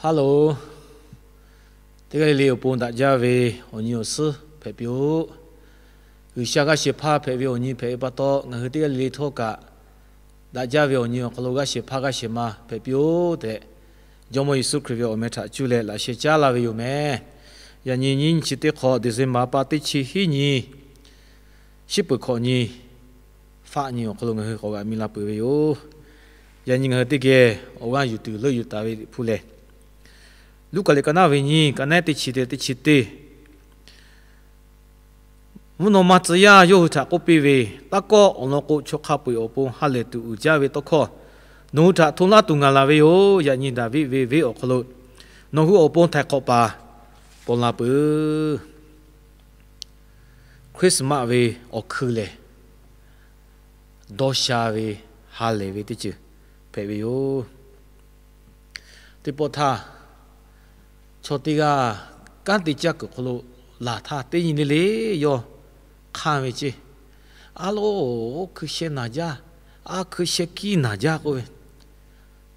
Hello, teˇ g'aˇ le le awˬ pon daꞈ jaˇ ve awˬ nyi awˬ suhˉ hpehꞈ piˇ-oˆ. G'uiˬsha g'aˇ shehˍ hpaˇ hpehꞈ ve awˬ nyi hpehꞈ ve pa taw, ngaˬ hui teˇ g'aˇ le le htawˇ kaꞈ daꞈ jaˇ ve awˬ nyi awˬ hk'aw lo g'aˇ shehˍ hpaˇ g'aˇ shehˍ ma hpehꞈ piˇ-oˆ tehꞈ, Jawˇmawˇ Yeˍsuˆ Hkriꞈ ve awˬ meh htaꞈ cuˇ leh laꞈ sheh caˉ laˇ ve yoˬ meh. Yaꞈ nyi nyiˇ nyi chi teˇ hk'awꞈ December pa teˇ chi hiˉ nyi, shiˉ peuˬ hkawꞈ nyi, faˆ nyi awˬ hk'aw lo ngaˬ hui k'awꞈ g'aꞈ mi la peuˬ ve yoˬ. Yaꞈ nyi ngaˬ hui teˇ geh awˬ g'aˇ yuˬ tuˬ leuˆ yuˬ taˍ ve Liꞈ hpu lehˬ, Luˉkaꞈ liꞈ ka naˉ ve nyiˇ, ka naˉ teˇ chi te teˇ chi teˇ. Mvuhˇ naw ma tcuh yaˇ yawˇ hui htaꞈ k'oˆ piˇ ve, Taˇ kawˆ. Awˬ lawn k'o, chaw hk'a peu-eˬ awˬ pon ha lehˬ tuˬ uiˍ jaˇ ve tawˇ hkawˇ nawˬ hui htaꞈ hto laˇ tuˬ ngaˬ laˬ ve yoˬ. Yaꞈ nyi Daˍviˆ ve venˇ awˬ hk'aw lo nawˬ hui awˬ pon htaiˍ hk'awꞈ paˍ paw la peuˬ. Christmas ve awˬ hkui lehˬ, dawˇ sha ve, ha lehˬ ve teˇ ceuˬ hpehꞈ ve yoˬ. Teˇ pawˆ htaˇ, chaw teˇ g'aˇ kanˉ te caˇ kuiˬ hk'aw lo laˬ htaˇ, teˇ nyi le le yawˇ hk'anˇ ve ceˇ. A loˬ, oˇ hkui sheh naˬ jaˇ, a hkui sheh kiˇ naˬ jaˇ k'oˆ ve,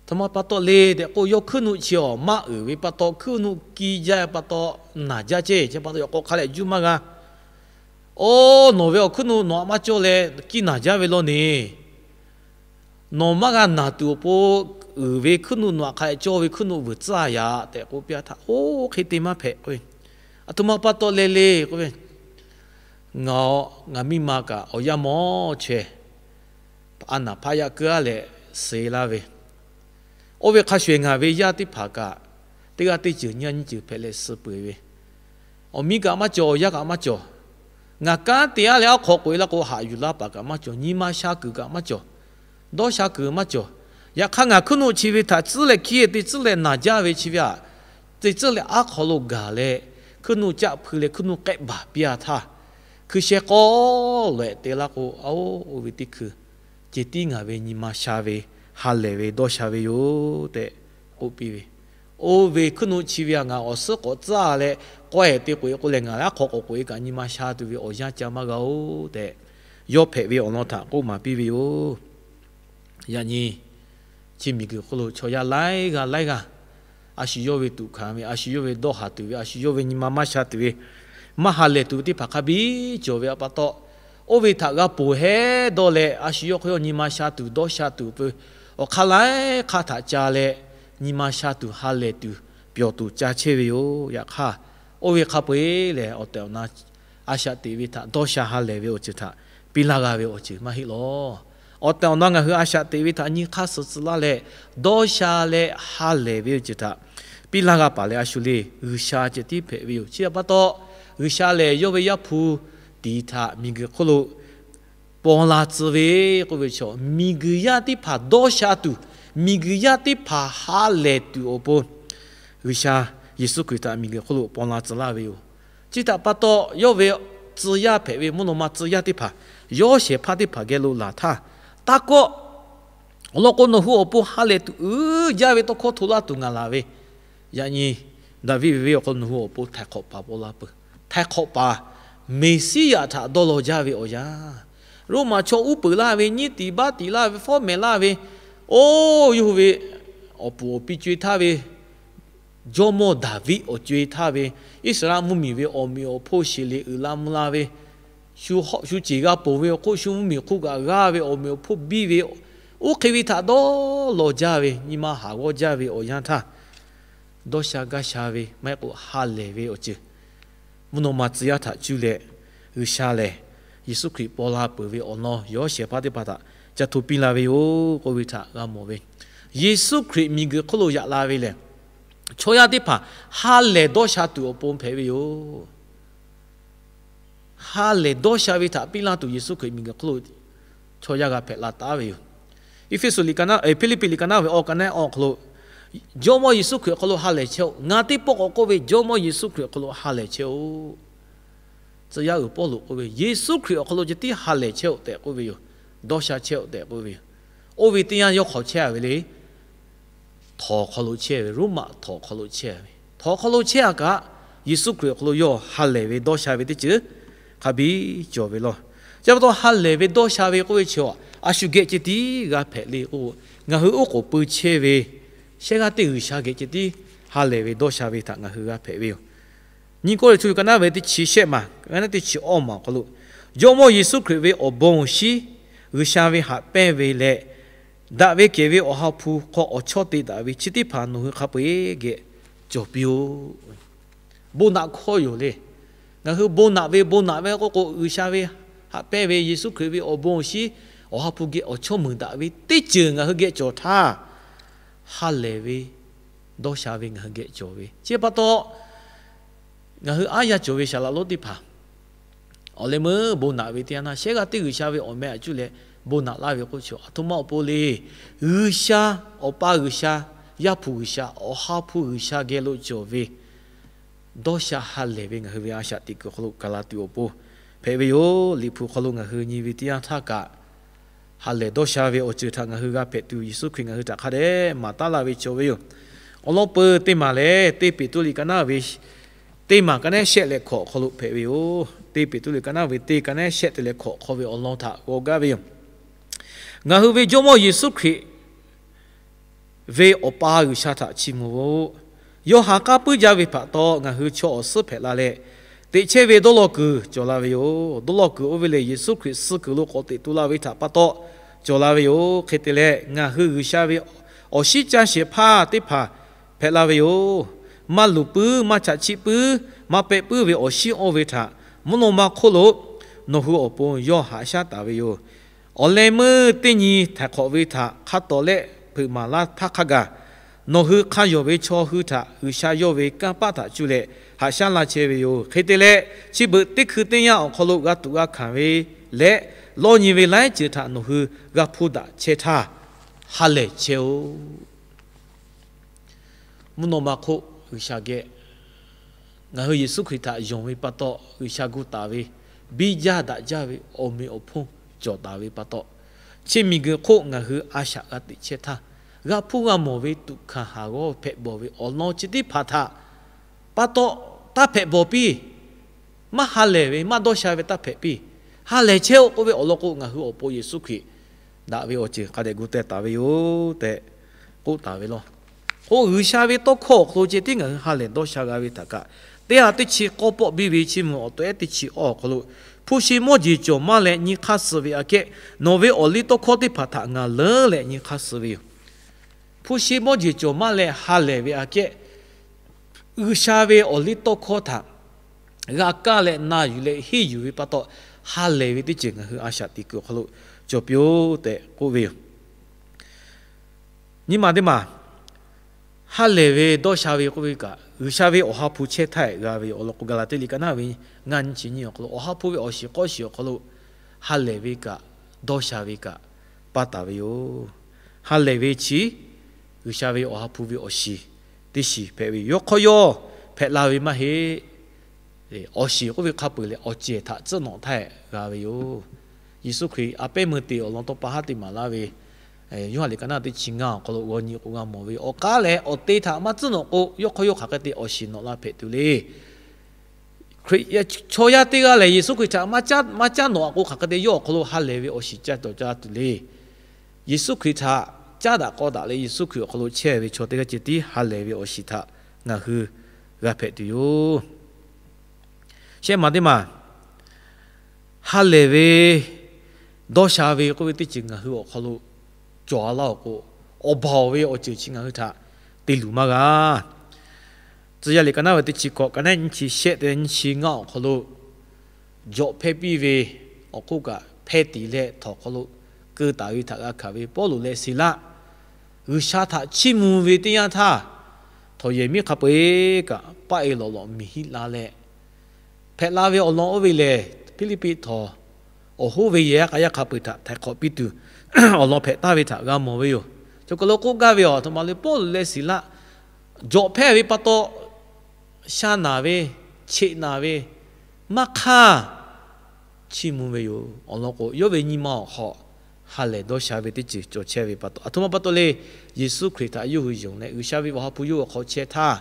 Htoꞈ ma pa taw le tehꞈ k'o, yawˇ hkuiˉ nuˆ chi awˬ maˇ uiˍ ve pa taw, hkuiˉ nuˆ kiˇ jaˇ pa taw naˬ jaˇ ceˇ. Chi pa taw yaꞈ k'aw hk'a lehꞈ juˇ maˇ g'a. Oˇ, nawˬ ve awˬ hkuiˉ nuˆ nawˬ aꞈ maˇ cawˇ leh kiˇ naˬ jaˇ ve law ne. Nawˬ maˇ g'a naˬ tuˬ awˬ pon uiˍ ve hkuiˉ nuˆ, nawˬ aꞈ hk'a lehꞈ cawˇ ve hkuiˉ nuˆ vuiˬ tcuhˉ a yaꞈ tehꞈ k'oˆ piˇ htaˇ, oˇ hk'e te maˇ hpehꞈ k'oˆ ve, Aˬ htoꞈ ma pa taw le le k'oˆ ve, Ngaˬ, ngaˬ miˇ ma kaꞈ awˬ yaˇ mawˇ chaweh a naˬ hpaˇ yaˇ keu a leh suh laˇ ve, oˇ ve hk'a shuˍ eˬ ngaˬ ve yaˇ teˇ hpaˍ kaꞈ teˇ g'aˇ teˇ ceuˬ nyiˇ g'aˇ nyiˇ ceuˬ hpehꞈ leh suh peuˬ ve, awˬ miˇ kaꞈ maˇ cawˬ, awˬ yaˇ kaꞈ maˇ cawˬ. Ngaˬ kanˉ te a leh aˉ hk'aw k'oꞈ e laˇ k'o, haꞈ yuˬ laˇ paˍ kaꞈ maˇ cawˬ, nyi ma sha kuiˬ kaꞈ maˇ cawˬ, dawˇ sha kuiˬ maˇ cawˬ. Yaꞈ hk'aˇ, ngaˬ hkuiˉ nuˆ chi ve htaꞈ tcuhˉ leh hkiˇ te tcuhˉ leh naˬ jaˇ ve chi ve aꞈ, te tcuhˉ leh aˉ hk'aw lo gaˬ leh, hkuiˉ nuˆ caˆ hpui leh hkuiˉ nuˆ k'ehˆ baˬ piˇ a htaˇ, hkui sheh k'awˆ lawehꞈ te laˇ k'o, a oˇ, oˇ ve teˇ hkui ceh tiˉ ngaˬ ve nyi ma sha ve, ha lehˬ ve dawˇ sha ve yoˬ tehꞈ k'oˆ piˇ ve. Oˇ ve hkuiˉ nuˆ chi ve aꞈ ngaˬ awˬ suhˉ k'awꞈ tcuhˉ leh, k'awehˬ te k'oꞈ e k'o lehˬ, ngaˬ leh aˉ hk'aw k'awꞈ k'oꞈ e kaꞈ nyi ma sha tuˬ ve awˬ yanˇ ca maˇ g'a-oˬ tehꞈ, yawˇ hpehꞈ ve awˬ lawn htaꞈ k'oˆ maˍ piˇ ve yoˬ. Yaꞈ nyi chi miˬguiˬ hk'oˆ lo chaw yaˇ laiˉ g'aˇ laiˉ g'aˇ, a shu yawˇ ve tuꞈ hkanˍ ve, a shu yawˇ ve dawˇ haˍ tuˬ ve, a shu yawˇ ve nyi ma maˇ sha tuˬ ve, maˇ ha lehˬ tuˬ ve teˇ hpaˍ hk'a biˇ cawˬ ve pa taw, oˇ ve htaꞈ g'a ponˬ hehˉ dawˇ leh, a shu yawˇ hk'aw yawˇ nyi ma sha tuˬ dawˇ sha tuˬ peuˬ, awˬ hk'aˇ laiˉ hk'aˇ htaꞈ ca leh, nyi ma sha tuˬ ha lehˬ tuˬ, pyawˬ tuˬ ca chehˇ ve yoˬ. Yaꞈ hk'aˇ, oˇ ve hk'a peu-eˬ lehˬ, awˬ tehˬ awˬ na a shaꞈ teꞈ ve htaꞈ dawˇ sha ha lehˬ ve awˬ ceuˬ htaꞈ piˇ laˇ g'a ve awˬ ceuˬ maˇ heˆ lawˬ. Awˬ tehˬ awˬ na ngaˬ hui a shaꞈ teꞈ ve htaꞈ nyi hk'aˇ suh tcuh laˇ leh, dawˇ sha leh ha lehˬ ve awˬ ceuˬ htaꞈ piˇ laˇ g'a paˍ leh, a shu le G'uiˬsha ceh tiˉ hpehꞈ ve yoˬ. Chi htaꞈ pa taw, G'uiˬsha lehˬ yawˇ ve Yaˇ hpu tiˍ htaꞈ miˬguiˬ hk'oˆ lo paw la tcuh ve k'oˆ ve chaw, miˬguiˬ yaˇ teˇ hpaˍ dawˇ sha tuˬ, miˬguiˬ yaˇ teˇ hpaˍ ha lehˬ tuˬ awˬ pon, G'uiˬsha Yeˍsuˆ Hkriꞈ htaꞈ miˬguiˬ hk'oˆ lo paw la tcuh laˇ ve yoˬ. Chi htaꞈ pa taw, yawˇ ve tcuh yaˇ hpehꞈ ve mvuhˇ naw ma tcuh yaˇ teˇ hpaˍ, yawˇ shehˍ hpaˇ teˇ hpaˍ geh lo laˬ htaˇ, Taˇ kawˆ. Awˬ lawn k'o, nawˬ hui awˬ pon ha lehˬ tuˬ uiˍ jaˇ ve tawˇ hkawˇ hto laˇ tuˬ ngaˬ laˬ ve, yaꞈ nyi Daˍviˆ ve venˇ awˬ hk'aw lo nawˬ hui awˬ pon htaiˍ hk'awꞈ paˍ paw la peuˬ. Htaiˍ hk'awꞈ paˍ Meˍsiˉyaꞈ htaꞈ dawˇ law jaˇ ve awˬ yanˇ, Roˉmaꞈ chaw uˉ peunˍ laˇ ve, nyiˇ tiˍ baˆ tiˍ laˇ ve, fawˉ mehˍ laˇ ve, oˇ yawˇ hui ve awˬ puˍ awˬ pi co-e htaˇ ve jawˇmawˇ Daˍviˆ awˬ co-e htaˇ ve, Iˉsaˍreˍlaˆ mvuhˇmiˬ ve awˬ meꞈ awˬ hponˇ sheˍ le uiˍ la mvuh la ve, shu ceˬ g'a ponˬ ve awˬ hk'oˆ shu mvuhˇmiˬ hk'oˆ kaꞈ g'aˇ ve awˬ meꞈ awˬ hponˇ biˇ ve, oˇ hk'e ve htaꞈ dawˇ law jaˇ ve, nyi ma haˍ g'awˇ jaˇ ve awˬ yanˇ htaˇ, dawˇ sha gaˇ sha ve maˇ heˆ k'o ha lehˬ ve awˬ ceuˬ mvuhˇ naw ma tcuh yaˇ htaꞈ cuˇ leh, G'uiˬsha lehˬ Yeˍsuˆ Hkriꞈ paw la peuˬ ve awˬ lawn yawˇ shehˍ hpaˇ teˇ hpaˍ htaꞈ ca hto piˇ la ve yoˬ k'oˆ ve htaꞈ g'a mawˬ ve. Yeˍsuˆ Hkriꞈ miˬguiˬ hk'oˆ lo yaꞈ la ve lehˬ, chaw yaˇ teˇ hpaˍ ha lehˬ dawˇ sha tuˬ awˬ pon hpehꞈ ve yoˬ. Ha lehˬ dawˇ sha ve htaꞈ piˇ laˇ tuˬ Yeˍsuˆ Hkriꞈ miˬguiˬ hk'oˆ lo chaw yaˇ g'a hpehꞈ la taˉ ve yoˬ. Eˇfeˇsuꞈ liꞈ ka naˉ, Hpiˇliˇpiˆ liꞈ ka naˉ ve awˬ ka naˉ awˬ hk'aw lo, Jawˇmawˇ Yeˍsuˆ Hkriꞈ awˬ hk'aw lo ha lehˬ chehˇ-oˆ. Ngaˬ teˇ pawˆ k'awꞈ k'oˆ ve, Jawˇmawˇ Yeˍsuˆ Hkriꞈ awˬ hk'aw lo ha lehˬ chehˇ-oˆ. Tcuh yaˇ uiˍ Pawˇluꞈ k'oˆ ve, Yeˍsuˆ Hkriꞈ awˬ hk'aw lo ceh tiˉ ha lehˬ chehˇ-oˆ tehꞈ k'oˆ ve yoˬ. Dawˇ sha chehˇ-oˆ tehꞈ k'oˆ ve yoˬ. Oˇ ve teˇ yanˇ yawˇ hk'aw chehˇ-a ve le. Htawnˍ hk'aw lo chehˇ ve, Roˉmaꞈ htawnˍ hk'aw lo chehˇ ve, htawnˍ hk'aw lo chehˇ-a kaꞈ, Yeˍsuˆ Hkriꞈ awˬ hk'aw lo yawˇ ha lehˬ ve dawˇ sha ve teˇ ceuˬ hk'a biˇ cawˬ ve law. Chi pa taw ha lehˬ ve dawˇ sha ve k'oˆ ve chi, a shu geh ceh tiˉ g'a hpehꞈ le k'o, ngaˬ hui oˉ k'oˍ pui chehˇ ve shehˇ g'aˇ teˇ G'uiˬsha geh ceh tiˉ ha lehˬ ve dawˇ sha ve htaꞈ ngaˬ hui g'a hpehꞈ ve yoˬ. Nyiˇ Kawˇrenˍhtuˆ ka naˉ ve teˇ chi shehˆ maˬ, ka naˉ teˇ chi awˇ maˬ awˬ hk'aw lo, Jawˇmawˇ Yeˍsuˆ Hkriꞈ ve awˬ bon awˬ shinˉ G'uiˬsha ve haꞈ pehnˇ ve leh, daꞈ ve kehˬ ve Awˬ ha hpu hk'aw awˬ chawˇ te daꞈ ve chi teˇ hpaˍ nawˬ hui hk'a peu-eˬ geh cawˬ piˇ-oˆ. Bon naꞈ hkawˇ yoˬ le. Ngaˬ hui bon naꞈ ve, bon naꞈ ve k'oˆ k'o, G'uiˬsha ve haꞈ pehnˇ ve Yeˍsuˆ Hkriꞈ ve awˬ bon awˬ shinˉ Awˬ ha hpu geh awˬ chawˇ meunˍ daꞈ ve teˇ ceuˬ ngaˬ hui geh cawˬ htaˇ, ha lehˬ ve dawˇ sha ve ngaˬ hui geh cawˬ ve chi pa taw, ngaˬ hui aˉ yaˇ cawˬ ve saˍ laꞈ lonˉ teˇ hpaˍ awˬ leh meuˇ bon naꞈ ve teˇ yanˇ htaˇ, shehˉ g'aˇ teˇ G'uiˬsha ve awˬ meh aꞈ cuˇ leh bon naꞈ laˇ ve k'oˆ chi, aˬ htoꞈ ma awˬ pon le. G'uiˬsha, Awˬ pa G'uiˬsha, Yaˇ hpu G'uiˬsha, Awˬ ha hpu G'uiˬsha geh lo cawˬ ve dawˇ sha ha lehˬ ve ngaˬ hui ve a shaꞈ teꞈ kuiˬ awˬ hk'aw lo gaˬ la tuˬ awˬ pon hpehꞈ ve yoˬ. Liꞈ hpu hk'aw lo ngaˬ hui nyi ve teˇ yanˇ htaˇ kaꞈ, ha lehˬ dawˇ sha ve awˬ ceuˬ htaꞈ ngaˬ hui g'a hpehꞈ tuˬ, Yeˍsuˆ Hkriꞈ ngaˬ hui htaꞈ hk'a dehꞈ maˍ taˉ laˇ ve cawˬ ve yoˬ. Awˬ lawn peuˬ teˇ maˬ lehˬ, teˇ Peˍtruˆ liꞈ ka naˉ ve teˇ maˬ ka naˉ shehˆ leh hkawꞈ awˬ hk'aw lo hpehꞈ ve yoˬ. Teˇ Peˍtruˆ liꞈ ka naˉ ve teˇ ka naˉ shehˆ te leh hkawꞈ hk'aw ve awˬ lawn htaꞈ g'aw gaˇ ve yoˬ. Ngaˬ hui ve Jawˇmawˇ Yeˍsuˆ Hkriꞈ ve Awˬ pa G'uiˬsha htaꞈ chiˇ mvuh-oˆ. Yawˇ ha k'aˉ puiˉ jaˇ ve hpaꞈ taw, ngaˬ hui chaw awˬ suhˉ hpehꞈ la leh, teꞈ chehˇ ve dawˇ law kuiˬ cawˬ la ve yoˬ. Dawˇ law kuiˬ oˇ ve lehˬ, Yeˍsuˆ Hkriꞈ suh kuiˬ lo k'awꞈ teꞈ tu la ve htaꞈ pa taw cawˬ la ve yoˬ. Hk'e te leh, ngaˬ hui G'uiˬsha ve awˬ shinˉ caˇ shehˍ hpaˇ teˇ hpaˍ hpehꞈ la ve yoˬ. Maˇ luˬ puiˉ, maˇ chaꞈ chiˆ puiˉ, maˇ pehˆ puiˉ ve awˬ shinˉ oˇ ve htaꞈ mvuhˇ naw ma hk'oˆ lo nawˬ hui awˬ pon yawˇ haꞈ shaˉ taˍ ve yoˬ. Awˬ leh meuˇ teˇ nyi htaiˍ hk'awꞈ ve htaꞈ hk'a tawˍ leh hpeuꞈ maˍ laˇ htaˇ hk'a gaˬ, nawˬ hui hk'a yawˬ ve chaw hui htaꞈ G'uiˬsha yawˇ ve kanˇ paˆ htaꞈ cuˇ leh haꞈ shaˉ laˇ chehˇ ve yoˬ. Hk'e te leh, chi beuꞈ teˇ hkui teˇ yanˇ awˬ hk'aw lo g'a tuꞈ g'a hkanˍ ve leh lawˇ nyi ve laiˉ ceuˬ htaꞈ nawˬ hui g'a hpuˇ daꞈ chehˇ htaˇ, ha lehˬ chehˇ-oˆ. Mvuhˇ naw ma hk'oˆ G'uiˬsha geh ngaˬ hui Yeˍsuˆ Hkriꞈ htaꞈ yonˍ ve pa taw, G'uiˬsha gu taˍ ve, biˇ jaˇ daꞈ jaˇ ve awˬ meꞈ awˬ hponˇ cawˬ taˍ ve pa taw, chi miˬguiˬ hk'oˆ ngaˬ hui a shaꞈ g'a teꞈ chehˇ htaˇ, g'a hpuˇ g'a mawˬ ve tuꞈ hkanˍ haˍ g'awˇ hpehꞈ bawˬ ve awˬ lawn chi teˇ hpaˍ htaꞈ pa taw, taˇ hpehꞈ bawˬ piˇ. Maˇ ha lehˬ ve, maˇ dawˇ sha ve taˇ hpehꞈ piˇ. Ha lehˬ chehˇ-oˆ k'oˆ ve awˬ lawn k'o, ngaˬ hui awˬ pon Yeˍsuˆ Hkriꞈ daꞈ ve awˬ ceuˬ hk'a dehꞈ gu teh taˍ ve yoˬ tehꞈ k'oˆ taˍ ve law. K'o, G'uiˬsha ve tawˇ hkawˇ awˬ hk'aw lo ceh tiˉ ngaˬ hui ha lehˬ dawˇ sha g'a ve htaꞈ kaꞈ, teˇ ha teˇ chi k'awˇ pawˆ biˇ ve Chiˇ mvuh awˬ tehˉ teˇ chi awˇ awˬ hk'aw lo, Hpu shi mawˇ jeˬ cawˬ maˇ leh nyi hk'aˇ suh ve aꞈ kehˉ, nawˬ ve awˬliˇtawˇhkawˇ teˇ hpaˍ htaꞈ ngaˬ leuˉ leh nyi hk'aˇ suh ve yoˬ. Hpu shi mawˇ jeˬ cawˬ maˇ leh ha lehˬ ve aꞈ kehˉ, G'uiˬsha ve awˬliˇtawˇhkawˇ htaꞈ g'a kaˇ leh na yuˬ leh henˇ yuˬ ve pa taw, ha lehˬ ve teˇ ceuˬ ngaˬ hui a shaꞈ teꞈ kuiˬ awˬ hk'aw lo cawˬ piˇ-oˆ tehꞈ k'oˆ ve yoˬ. Nyi ma teˇ maˬ, ha lehˬ ve dawˇ sha ve k'oˆ ve kaꞈ, G'uiˬsha ve Awˬ ha hpu chehˇ htaˇ g'a ve yoˬ. Awˬ lawn k'o, Gaˍlaˍtiˆ liꞈ ka naˉ ve ngaˇ nyi chi nyi awˬ hk'aw lo, Awˬ ha hpu ve awˬ shiˍ k'awˇ shiˍ awˬ hk'aw lo ha lehˬ ve kaꞈ, dawˇ sha ve kaꞈ paˇ taˍ ve yoˬ. Ha lehˬ ve chi G'uiˬsha ve Awˬ ha hpu ve awˬ shiˍ teˇ shiˍ hpehꞈ ve yoˬ. Yawˇ hk'awˇ yawˇ hpehꞈ la ve maˇ heˆ. Awˬ shiˍ k'oˆ ve hk'a peu-eˬ lehˬ, awˬ cehˬ htaꞈ tcuhˉ nawꞈ htaˇ g'a ve yoˬ. Yeˍsuˆ Hkriꞈ a pehˉ meuˇ te awˬ lawn tawˇ pa haˉ te maˍ laˇ ve, Yoˇhanˬ liꞈ ka naˉ teˇ chi ngaˇ awˬ hk'aw lo g'aw nyi k'o g'a mawˬ ve yoˬ. Awˬ k'aˉ leh awˬ te htaꞈ maˇ tcuhˉ nawꞈ k'o, yawˇ hk'awˇ yawˇ hk'aˬ hk'e te awˬ shiˍ nawꞈ la hpehꞈ tuˬ le. Hkriꞈ chaw yaˇ teˇ g'aˇ lehˬ, Yeˍsuˆ Hkriꞈ htaꞈ maˇ caˉ nawꞈ k'o, hk'aˬ hk'e te yawˇ awˬ hk'aw lo ha lehˬ ve awˬ shiˍ ca tawˍ ca tuˬ le. Yeˍsuˆ Hkriꞈ htaꞈ caˉ daꞈ k'aw daꞈ leh, Yeˍsuˆ Hkriꞈ awˬ hk'aw lo chehˇ ve chaw teˇ g'aˇ ceh tiˉ ha lehˬ ve awˬ shiˍ htaꞈ ngaˬ hui g'a hpehꞈ tuˬ yoˬ. Shehˆ maˬ teˇ maˬ, ha lehˬ ve dawˇ sha ve k'oˆ ve teˇ ceuˬ ngaˬ hui awˬ hk'aw lo cawˬ a laˇ-oˬ k'o, awˬ baˬ-oˬ ve awˬ ceuˬ chi ngaˬ hui htaꞈ te luˬ maˇ g'a. Tcuh yaˇ liꞈ ka naˉ ve teˇ chi hkawꞈ, ka naˉ nyiˇ chi shehˆ te nyiˇ chi ngaˇ awˬ hk'aw lo, jawꞈ hpehˇ piˇ ve awˬ hk'oˆ kaꞈ hpehˇ tiˍ leh htawnˍ hk'aw lo keu taˍ ve htaꞈ g'a hkanˍ ve Pawˇluꞈ leh Siˍlaˆ, G'uiˬsha htaꞈ chiˇ mvuh ve teˇ yanˇ htaˇ, htawnˍ yehˬ miˉ hk'a peu-eˬ kaꞈ paˆ e lawꞈ lawꞈ miˬ hiˆ la leh, hpehꞈ la ve awˬ lawn oˇ ve lehˬ, Hpiˇliˇpiˆ htawnˍ awˬ hoˉ ve yehˬ yaˇ k'a yaˇ hk'a peu-eˬ htaꞈ htaiˍ hk'awꞈ piˇ tuˬ awˬ lawn hpehꞈ taˍ ve htaꞈ g'a mawˬ ve yoˬ. Chaw ka lo k'oˆ gaˇ ve awˬ htoꞈ ma le, Pawˇluꞈ leh Siˍlaˆ jawꞈ hpehˇ ve pa taw, sha naˬ ve, cheꞈ naˬ ve, maˇ hk'aˇ chiˇ mvuh ve yoˬ. Awˬ lawn k'o, yawˇ ve nyi ma awˬ hk'aw ha lehˬ dawˇ sha ve teˇ ceuˬ cawˬ chehˇ ve pa taw, aˬ htoꞈ ma pa taw le, Yeˍsuˆ Hkriꞈ htaꞈ yawˇ hui yonˍ leh G'uiˬsha ve Awˬ ha hpu yawˇ hui awˬ hk'aw chehˇ htaˇ,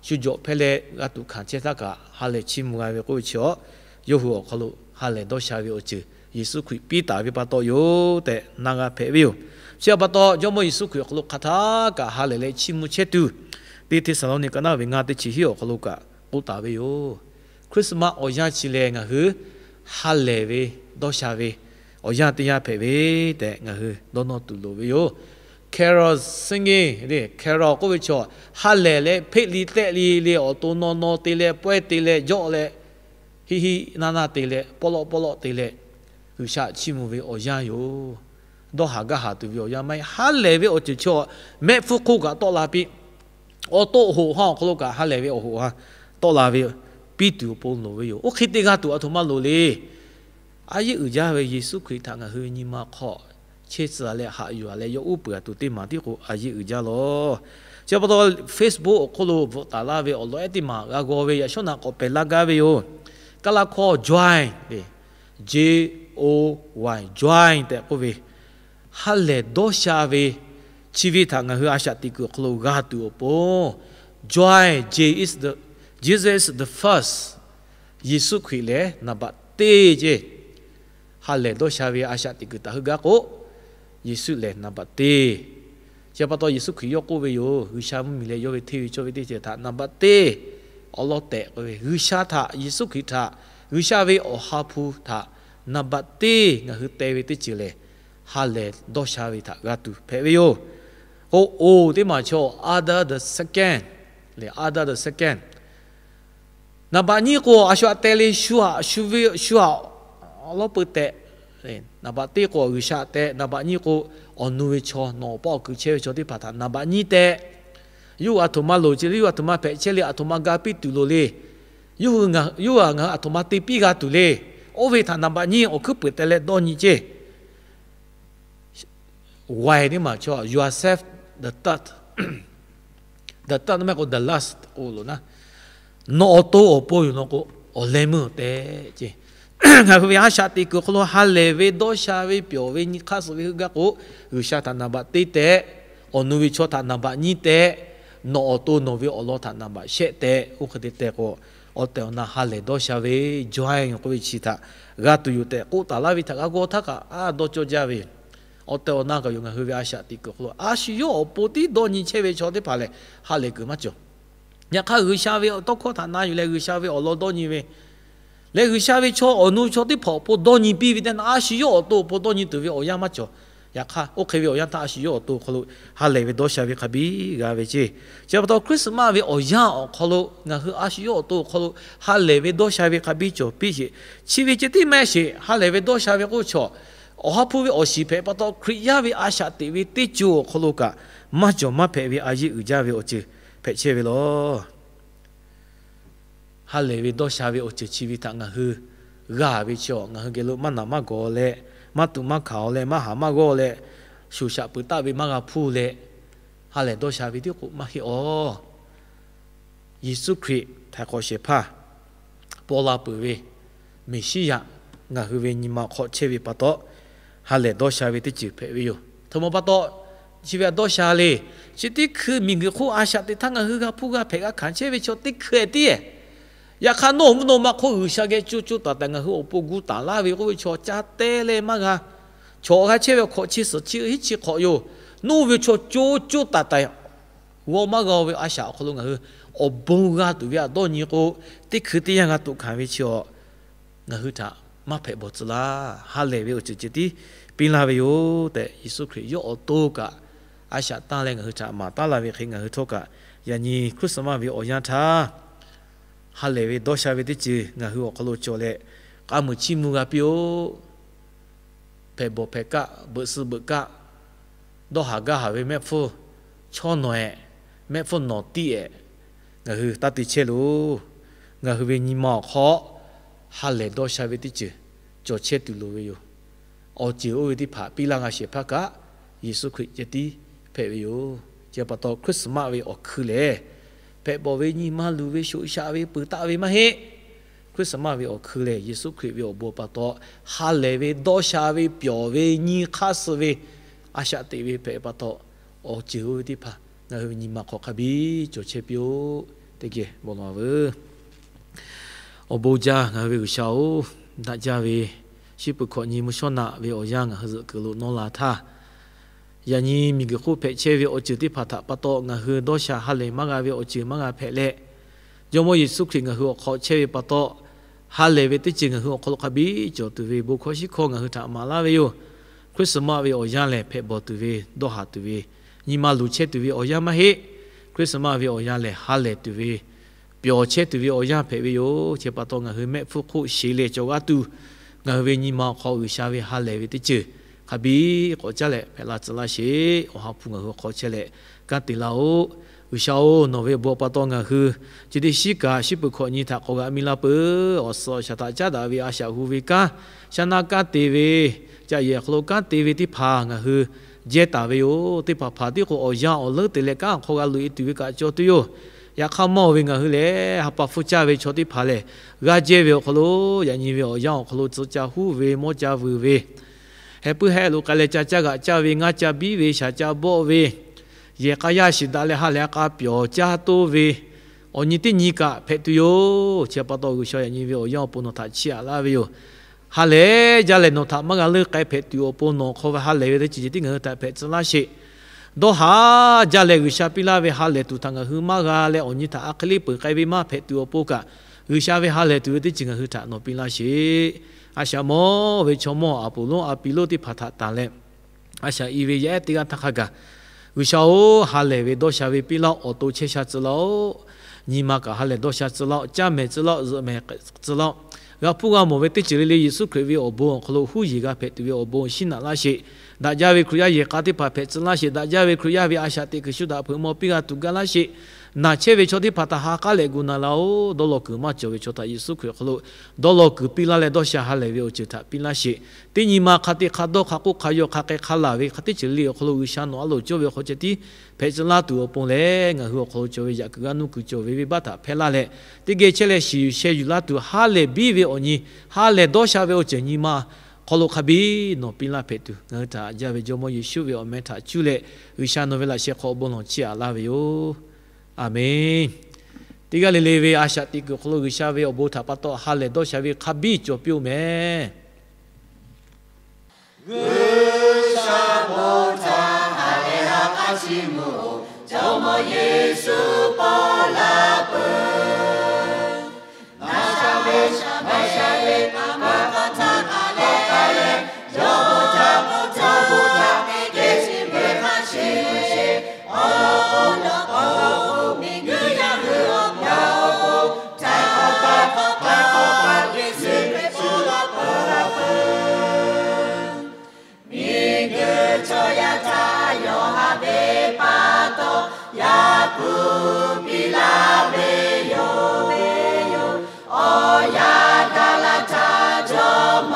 shu jawꞈ hpehˇ leh g'a tuꞈ hkanˍ chehˇ htaˇ kaꞈ ha lehˬ chiˇ mvuh g'a ve k'oˆ ve chi awˬ, yawˇ hui awˬ hk'aw lo ha lehˬ dawˇ sha ve awˬ ceuˬ Yeˍsuˆ Hkriꞈ piˇ taˍ ve pa taw yoˬ tehꞈ na g'a hpehꞈ ve yoˬ. Chi htaꞈ pa taw, Jawˇmawˇ Yeˍsuˆ Hkriꞈ awˬ hk'aw lo hk'aˬ htaˇ kaꞈ ha lehˬ leh chiˇ mvuh chehˇ tuˬ, Teˇ Hteˇsaˍlawˇniˆ ka naˆ ve ngaˇ teˇ chi hiˉ awˬ hk'aw lo kaꞈ k'oˆ taˍ ve yoˬ. Christmas awˬ yanˇ chi lehˬ ngaˬ hui ha lehˬ ve dawˇ sha ve awˬ yanˇ teˇ yanˇ hpehꞈ ve tehꞈ ngaˬ hui dawˇ nawˇ tuˬ loˍ ve yoˬ. Carol singing, carol k'oˆ ve chaw, ha lehˬ leh hpeˆ li tehˆ li le awˬ to naw naw te leh pawehˇ te leh jawˆ leh hiˆ hiˆ naˇ naˇ te leh pawˆ lawˆ pawˆ lawˆ te leh G'uiˬsha chiˇ mvuh ve awˬ yanˇ yoˬ. Dawˇ haˍ gaˇ haˍ tuˬ ve awˬ yanˇ maˇ heˆ. Ha lehˬ ve awˬ ceuˬ chaw mehˆ hpfuhˇ hk'oˆ kaꞈ tawˆ la piˇ, awˬ to hoꞈ ha awˬ hk'aw lo kaꞈ ha lehˬ ve awˬ hoꞈ ha tawˆ la ve piˇ tuˬ awˬ pon loˍ ve yoˬ. Oˇ hk'e te g'a tuˬ aˬ htoꞈ ma loˍ le. A yehˉ uiˍ jaˇ ve Yeˍsuˆ Hkriꞈ htaꞈ ngaˬ hui nyi ma hk'aw chehˇ tcuh leh haꞈ yuˬ leh yawˇ uˉ peunˍ tuˬ teˇ maˬ tiˉ k'o a yehˉ uiˍ jaˇ lawˬ. Chi pa taw Facebook awˬ hk'oˆ lo bvuhꞈ taˍ laˇ ve awˬ lawn ehˉ teˇ maˬ g'a g'aw ve yaꞈ shawˉ naꞈ k'awꞈ pehˬ laˇ gaˇ ve yoˬ. Kaˇ laˇ hkawˇ joy, J O Y, joy tehꞈ k'oˆ ve ha lehˬ dawˇ sha ve, chi ve htaꞈ ngaˬ hui a shaꞈ teꞈ kuiˬ awˬ hk'aw lo g'a tuˬ awˬ pon, joy, J is the, Jesus is the first. Yeˍsuˆ Hkriꞈ lehˬ naˍ baꞈ teˇ ceˇ. Ha lehˬ dawˇ sha ve a shaꞈ teꞈ kuiˬ htaꞈ heuˆ gaˇ k'o, Yeˍsuˆ lehˬ naˍ baꞈ teˇ. Chi pa taw Yeˍsuˆ Hkriꞈ yawˇ k'oˆ ve yoˬ. G'uiˬsha mvuhˇmiˬ leh yawˇ ve hteˇ ve cawˇ ve teˇ ceuˬ htaꞈ naˍ baꞈ teˇ awˬ lawn tehꞈ k'oˆ ve, G'uiˬsha htaꞈ, Yeˍsuˆ Hkriꞈ htaꞈ, G'uiˬsha ve Awˬ ha hpu htaꞈ naˍ baꞈ teˇ ngaˬ hui te ve teˇ ceuˬ lehˬ, ha lehˬ dawˇ sha ve htaꞈ g'a tuˬ hpehꞈ ve yoˬ. K'o, oˬ teˇ maˬ chaw other the second lehˬ, other the second. Naˍ baꞈ nyiˇ k'o, a shu aꞈ teh le, shu aꞈ, shu ve, shu aꞈ awˬ lawˉ peu tehꞈ. Naˍ baꞈ teˇ k'o, G'uiˬsha tehꞈ, naˍ baꞈ nyiˇ k'o, awˬ nu ve chaw, nawˬ awˬ paˆ awˬ kuiˬ chehˇ ve chaw teˇ hpaˍ htaꞈ naˍ baꞈ nyiˇ tehꞈ. Yawˇ hui aˬ htoꞈ ma loˍ ce le, yawˇ hui aˬ htoꞈ ma hpehꞈ chehˇ le, aˬ htoꞈ ma ga piˇ tuˬ loˍ le. Yawˇ hui, yawˇ hui ngaˬ hui aˬ htoꞈ ma te piˇ g'a tuˬ le. Oˇ ve htaꞈ naˍ baꞈ nyiˇ awˬ hkuiˉ peuˍ teh leh dawˇ nyi ceˇ. Why teˇ maˬ chaw, yourself the third, the third maˇ k'o the last k'o loˬ naˉ, nawˬ awˬ to awˬ pon yoˬ nawˬ k'o, awˬ leh meuˇ awˬ tehꞈ ce. Ngaˬ hui ve a shaꞈ teꞈ kuiˬ hk'aw lo ha lehˬ ve dawˇ sha ve pyawˬ ve nyi hk'aˇ suh ve heuˆ gaˇ k'o, G'uiˬsha htaꞈ naˍ baꞈ teˇ tehꞈ, awˬ nu ve chaw htaꞈ naˍ baꞈ nyiˇ tehꞈ, nawˬ awˬ to nawˬ ve awˬ lawn htaꞈ naˍ baꞈ shehˆ tehꞈ, oˇ hk'e te teh k'o, awˬ tehˬ awˬ na ha lehˬ dawˇ sha ve joy k'oˆ ve chi htaꞈ g'a tuˬ yoˬ tehꞈ k'oˆ taˍ laˇ ve htaꞈ g'a g'aw htaˇ kaꞈ a dawˇ cawˇ jaˇ ve. Awˬ tehˬ awˬ na kaꞈ yoˬ, ngaˬ hui ve a shaꞈ teꞈ kuiˬ hk'aw lo a shu yawˇ awˬ pon tiˉ dawˇ nyi chehˇ ve chaw teˇ hpaˍ lehˬ, ha lehˬ kuiˬ maˇ cawˬ. Yaꞈ hk'aˇ, G'uiˬsha ve awˬ tawˇ hkawˇ htaꞈ na yuˬ leh G'uiˬsha ve awˬ lawn dawˇ nyi ve lehˬ, G'uiˬsha ve chaw awˬ nu chaw teˇ hpaˍ awˬ pon dawˇ nyi piˇ ve teˇ na, a shu yawˇ awˬ to awˬ pon dawˇ nyi tuˬ ve awˬ yanˇ maˇ cawˬ. Yaꞈ hk'aˇ, oˇ hk'e ve awˬ yanˇ htaˇ a shu yawˇ awˬ to awˬ hk'aw lo ha lehˬ ve dawˇ sha ve hk'a biˇ g'a ve ceˇ. Chi pa taw Christmas ve awˬ yanˇ awˬ hk'aw lo ngaˬ hui a shu yawˇ awˬ to awˬ hk'aw lo ha lehˬ ve dawˇ sha ve hk'a biˇ cawˬ piˇ sheˍ. Chi ve ceh tiˉ maˇ heˆ sheˍ. Ha lehˬ ve dawˇ sha ve k'oˆ chaw, Awˬ ha hpu ve awˬ shiˍ hpehꞈ pa taw, Hkriꞈ yaˇ ve a shaꞈ teꞈ ve teˇ co awˬ hk'aw lo kaꞈ maˇ cawˬ maˇ hpehꞈ ve a yehˉ uiˍ jaˇ ve awˬ ceuˬ hpehꞈ chehˇ ve lawˬ. Ha lehˬ ve dawˇ sha ve awˬ ceuˬ chi ve htaꞈ ngaˬ hui g'a ve chaw, ngaˬ hui geh lo maˇ naꞈ maˇ gawˬ leh, maˇ tuꞈ maˇ hkanˍ-o leh, maˇ haˍ maˇ g'awˇ leh, shoˍ shaꞈ peuˬ taˆ ve maˇ g'a hpuˇ leh, ha lehˬ dawˇ sha ve tiˉ k'o maˇ heˆ awˬ. Yeˍsuˆ Hkriꞈ htaiˍ hk'awꞈ shehˍ hpaˇ paw la peuˬ ve Meˍsiˉyaꞈ ngaˬ hui ve nyi ma hk'aw chehˇ ve pa taw, ha lehˬ dawˇ sha ve teˇ ceuˬ hpehꞈ ve yoˬ. Htoꞈ ma pa taw, chi ve a dawˇ sha le. Chi teˇ hkui miˬguiˬ hk'oˆ a shaꞈ teꞈ htaˇ ngaˬ hui g'a hpuˇ g'a hpehꞈ g'a hkanˍ chehˇ ve chaw teˇ hkui tiˉ. Yaꞈ hk'aˇ, nawˬ mvuhˇ naw ma hk'oˆ G'uiˬsha geh co co taiˍ taiˍ ngaˬ hui awˬ pon gu taˍ laˇ ve k'oˆ ve chaw ca te leh maˇ g'a. Chaw g'a chehˇ ve awˬ hk'awꞈ chi suhˍ chi hiˉ chi hk'awꞈ yoˬ. Nawˬ ve chaw co co taiˍ taiˍ g'aw maˇ g'a ve a shaꞈ awˬ hk'aw lo ngaˬ hui awˬ bon g'a tuˬ ve a dawˇ nyi k'o, teˇ hkui teˇ yanˇ g'a tuꞈ hkanˍ ve chi awˬ ngaˬ hui htaꞈ maˇ hpehꞈ bawˬ tcuh laˇ. Ha lehˬ ve awˬ ceuˬ ceh tiˉ piˇ laˇ ve yoˬ tehꞈ, Yeˍsuˆ Hkriꞈ yawˇ awˬ to kaꞈ a shaꞈ tanˇ leh ngaˬ hui htaꞈ maˍ taˉ laˇ ve hk'e, ngaˬ hui htawˇ kaꞈ yaꞈ nyi Christmas ve awˬ yanˇ htaˇ, ha lehˬ ve dawˇ sha ve teˇ ceuˬ ngaˬ hui awˬ hk'aw lo cawˬ leh, k'a muiˬ chiˇ mvuh g'a piˇ-oˆ. Hpehꞈ bawˬ hpehꞈ kaˆ, beuꞈ suh beuꞈ kaˆ, dawˇ haˍ gaˇ haˍ ve mehˆ hpfuhˇ chawˇ nawˬ-ehˍ, mehˆ hpfuhˇ nawˬ tiˇ-ehˍ, ngaˬ hui taˇ te chehˇ loˬ. Ngaˬ hui ve nyi ma awˬ hk'aw ha lehˬ dawˇ sha ve teˇ ceuˬ cawˬ chehˇ tuˬ loˍ ve yoˬ. Awˬ ceuˬ oˇ ve teˇ hpaˍ piˇ laˇ g'a shehˍ hpaˇ kaꞈ, Yeˍsuˆ Hkriꞈ ceh tiˉ hpehꞈ ve yoˬ. Chi pa taw, Christmas ve awˬ hkui lehˬ, hpehꞈ bawˬ ve nyi ma luˬ ve shoꞈ shaꞈ ve peuˬ taˆ ve maˇ heˆ. Christmas ve awˬ hkui lehˬ, Yeˍsuˆ Hkriꞈ ve awˬ bon pa taw, ha lehˬ ve dawˇ sha ve pyawˬ ve nyi hk'aˇ suh ve a shaꞈ teꞈ ve hpehꞈ pa taw, awˬ ceuˬ oˇ ve teˇ hpaˍ ngaˬ hui ve nyi ma hk'aw hk'a biˇ cawˬ chehˇ piˇ-oˆ. Teˇ geh bon lawˬ-a veuˬ. Awˬ bon uiˍ jaˇ ngaˬ hui ve G'uiˬsha-oˬ, daꞈ jaˇ ve shiˉ peuˬ hkawꞈ nyi mvuhˇ shawˉ naꞈ ve awˬ yanˇ ngaˬ hui zuhꞈ kuiˬ lo nawˇ la htaˇ, Yaꞈ nyi miˬguiˬ hk'oˆ hpehꞈ chehˇ ve awˬ ceuˬ teˇ hpaˍ htaꞈ pa taw, ngaˬ hui dawˇ sha ha lehˬ maˇ g'a ve awˬ ceuˬ maˇ g'a hpehꞈ leh, Jawˇmawˇ Yeˍsuˆ Hkriꞈ ngaˬ hui awˬ hk'aw chehˇ ve pa taw, ha lehˬ ve teˇ ceuˬ ngaˬ hui awˬ hk'aw lo hk'a biˇ cawˬ tuˬ ve bon hkawˇ shiˉ hkawˇ ngaˬ hui htaꞈ maˍ laˇ ve yoˬ. Christmas ve awˬ yanˇ lehˬ, hpehꞈ bawˬ tuˬ ve, dawˇ haˍ tuˬ ve, nyi ma luˬ chehˇ tuˬ ve awˬ yanˇ maˇ heˆ. Christmas ve awˬ yanˇ lehˬ, ha lehˬ tuˬ ve, pyawˬ chehˇ tuˬ ve awˬ yanˇ hpehꞈ ve yoˬ. Chi pa taw, ngaˬ hui mehˆ hpfuhˇ hk'oˆ sheˍ leh cawˬ g'aˇ tuˬ, ngaˬ hui ve nyi ma awˬ hk'aw G'uiˬsha ve ha lehˬ ve teˇ ceuˬ hk'a biˇ k'awꞈ caˉ leh hpehꞈ la tcuh laˇ sheˍ. Awˬ ha hpu ngaˬ hui awˬ hk'aw chehˇ leh kanˉ te laˇ-oˆ. G'uiˬsha-oˬ, nawˬ ve awˬ bon pa taw ngaˬ hui chi teˇ shiˉ kaꞈ shiˉ peuˬ hkawꞈ nyi htaꞈ k'awꞈ g'aꞈ mi la peuˬ. Awˬ suhˍ awˬ shaˍ htaꞈ caˉ daꞈ ve a shaꞈ hu ve kanˉ, shaˉ naˆ kanˉ te ve, caꞈ yehˬ awˬ hk'aw lo kanˉ te ve teˇ hpaˍ ngaˬ hui jehˇ taˍ ve yoˬ. Teˇ hpaˍ hpaˍ tiˉ k'o awˬ yanˇ awˬ leuˉ te leh kanˉ awˬ hk'aw g'a loꞈ e tuˬ ve kaꞈ cawˬ tuˬ yoˬ. Yaꞈ hk'aˇ mawˇ ve ngaˬ hui lehˬ, ha pa hpfuhˇ caˇ ve chaw teˇ hpaˍ lehˬ, g'aˇ jehˇ ve awˬ hk'aw lo, yaꞈ nyi ve awˬ yanˇ awˬ hk'aw lo tcuh ca huˉ ve, mawˇ ca vuiˬ ve, heh puiˉ heh lo k'ai leh ca caˇ g'aꞈ caˇ ve, ngaˇ ca biˉ ve, shaˍ ca bawˆ ve, yehˬ k'a yaˇ shiˍ daꞈ leh ha lehˬ a k'a pyawˬ caˇ toˇ ve, awˬ nyi teˇ nyi kaꞈ hpehꞈ tuˬ yoˬ. Chi pa taw, G'uiˬsha yaꞈ nyi ve awˬ yanˇ awˬ pon nawˬ htaꞈ chiˇ aꞈ laˇ ve yoˬ. Ha lehˬ jaˇ lehˬ nawˬ htaꞈ maˇ g'a leuˆ k'ai hpehꞈ tuˬ awˬ pon, nawˬ hk'aw ve ha lehˬ ve teˇ ceuˬ ceh tiˉ ngaˬ hui htaꞈ hpehꞈ tcuh laˇ sheˍ. Dawˇ haˍ jaˇ leh G'uiˬsha piˇ laˇ ve ha lehˬ tuˬ htaꞈ ngaˬ hui maˇ g'a leh awˬ nyi htaꞈ a hk'e le peuˬ k'ai ve maˇ hpehꞈ tuˬ awˬ pon kaꞈ, G'uiˬsha ve ha lehˬ tuˬ ve teˇ ceuˬ ngaˬ hui htaꞈ nawˬ piˇ laˇ sheˍ. A shaꞈ mawˇ ve chaw mawˇ Aˍpoˍlonˉ Aˍpiˍlonˉ teˇ hpaˍ htaꞈ tanˬ leh, a shaꞈ i ve yaˇ ehˉ teˇ g'aˇ htaˇ hk'a gaˬ, G'uiˬsha-oˬ, ha lehˬ ve dawˇ sha ve piˇ laˇ-oˆ. Awˬ to chehˇ sha tcuh laˇ-oˆ. Nyi ma kaꞈ ha lehˬ dawˇ sha tcuh laˇ-oˆ. Caˇ mehˍ tcuh laˇ-oˆ. Zuhꞈ mehˍ tcuh laˇ-oˆ. G'a hpuˇ g'a mawˬ ve teˇ ceuˬ le le Yeˍsuˆ Hkriꞈ ve awˬ bon awˬ hk'aw lo huˉ yeˬ g'a hpehꞈ tuˬ ve awˬ bon shinˉ naꞈ laˇ sheˍ. Daꞈ jaˇ ve Hkriꞈ yaˇ yehˬ k'a teˇ hpaˍ hpehꞈ tcuh laˇ sheˍ. Daꞈ jaˇ ve Hkriꞈ yaˇ ve a shaꞈ teꞈ kuiˬ shu daꞈ hpeuꞈ maw piˇ g'a tuˬ gaˇ laˇ sheˍ. Naˬ chehˇ ve chaw teˇ hpaˍ htaꞈ ha k'aˉ leh gu na laˇ-oˆ. Dawˇ law kuiˬ maˇ cawˬ ve chaw htaꞈ Yeˍsuˆ Hkriꞈ awˬ hk'aw lo dawˇ law kuiˬ piˇ laˇ leh dawˇ sha ha lehˬ ve awˬ ceuˬ htaꞈ piˇ laˇ sheˍ. Teˇ nyi ma hk'a te hk'a dawˇ hk'a k'oˆ hk'a yaw hk'a k'ai hk'a laˬ ve hk'a teˇ ceuˬ le awˬ hk'aw lo G'uiˬsha nawˬ a loˍ cawˇ ve awˬ hk'aw ceh tiˉ hpehꞈ tcuh laˇ tuˬ awˬ pon lehˬ, ngaˬ hui awˬ hk'aw lo cawˬ ve yaꞈ kuiˬ g'aˇ nuˇ kuiˬ cawˬ ve venˇbaˆ htaꞈ hpehˇ laˇ leh, teˇ geh chehˇ leh shiˍ yuˬ sheh yuˬ laˇ tuˬ ha lehˬ biˇ ve awˬ nyi, ha lehˬ dawˇ sha ve awˬ ceuˬ nyi ma hk'aw lo hk'a biˇ nawˬ piˇ laˇ hpehꞈ tuˬ, ngaˬ hui htaꞈ jaˇ ve Jawˇmawˇ Yeˍsuˆ ve awˬ meh htaꞈ cuˇ leh G'uiˬsha nawˬ ve laꞈ sheh hk'aw bon lawˬ chiˇ aꞈ laˇ ve yoˬ. Aˍmenˍ. Teˇ g'aˇ le le ve a shaꞈ teꞈ kuiˬ awˬ hk'aw lo G'uiˬsha ve awˬ bon htaꞈ pa taw ha lehˬ dawˇ sha ve hk'a biˇ cawˬ piˇ-oˬ meh. G'uiˬsha bon htaꞈ ha lehˬ ha k'aˉ chiˇ mvuh-oˬ. Jawˇmawˇ Yeˍsuˆ paw la peuˬ. Naˬ sha ve, naˬ sha ve, maˇ k'awꞈ htaˇ k'aˉ leh k'aˉ leh, yawˇ bon htaꞈ, yawˇ bon htaꞈ teˇ geh chi ve hk'a sheˍ sheˍ. Awˬ lawn k'o, awˬ lawn k'o, miˬguiˬ yaˇ hui awˬ pon, htaˇ k'awꞈ pa, k'awꞈ pa, k'awꞈ pa, Yeˍsuˆ Hkriꞈ paw la peuˬ. Miˬguiˬ chaw yaˇ htaꞈ yawˇ ha ve pa taw, yaꞈ hpu piˇ laˇ ve yoˬ, ve yoˬ. Awˬ yanˇ gaˬ la htaˇ, Jawˇmawˇ Yeˍsuˆ miˬguiˬ hk'oˆ paw la ve, la ve, a htoꞈ jaˇ ve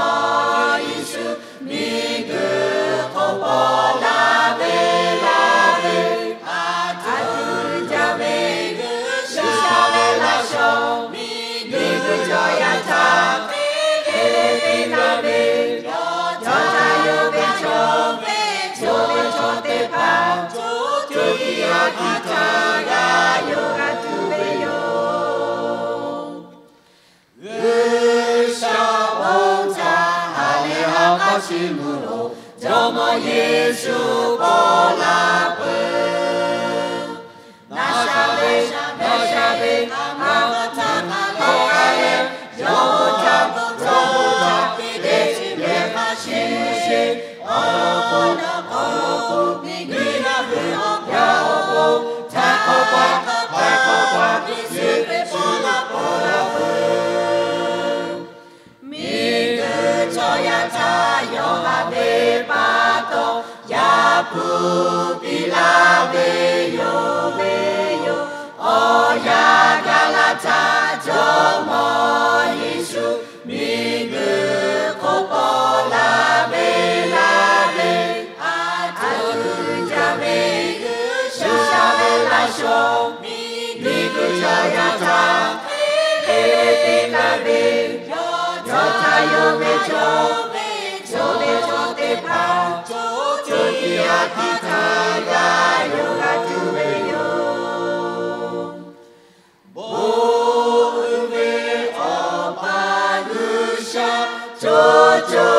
G'uiˬsha ve laꞈ shawˍ, miˬguiˬ chaw yaˇ htaꞈ hk'e te piˇ laˇ ve, yawˇ htaꞈ yawˇ ve chaw ve, chaw ve chaw teˇ hpaˍ, co co tiꞈ yaˇ hkiˇ htaˇ g'a yawˇ g'a tuˬ ve yoˬ. G'uiˬsha bon htaꞈ ha lehˬ ha k'aˉ chiˇ mvuh-oˬ. Jawˇmawˇ Yeˍsuˆ paw la peuˬ. Naˬ sha ve, naˬ sha ve, maˇ k'awꞈ htaˇ k'aˉ leh k'aˉ leh, yawˇ bon htaꞈ, yawˇ bon htaꞈ teˇ geh chi ve hk'a sheˍ sheˍ. Awˬ lawn k'o, awˬ lawn k'o, miˬguiˬ yaˇ hui awˬ pon, htaˇ k'awꞈ pa, htaˇ k'awꞈ pa, Yeˍsuˆ Hkriꞈ paw la peuˬ. Miˬguiˬ chaw yaˇ htaꞈ yawˇ ha ve pa taw, yaꞈ hpu piˇ laˇ ve yoˬ, ve yoˬ. Awˬ yanˇ gaˬ la htaˇ, Jawˇmawˇ Yeˍsuˆ miˬguiˬ hk'oˆ paw la ve, la ve, a htoꞈ jaˇ ve G'uiˬsha ve laꞈ shawˍ, miˬguiˬ chaw yaˇ htaꞈ hk'e te piˇ laˇ ve, yawˇ htaꞈ yawˇ ve chaw ve, chaw ve chaw teˇ hpaˍ, co co tiꞈ yaˇ hkiˇ htaˇ g'a yawˇ g'a tuˬ ve yoˬ. Bon uiˍ ve Awˬ pa G'uiˬsha, co co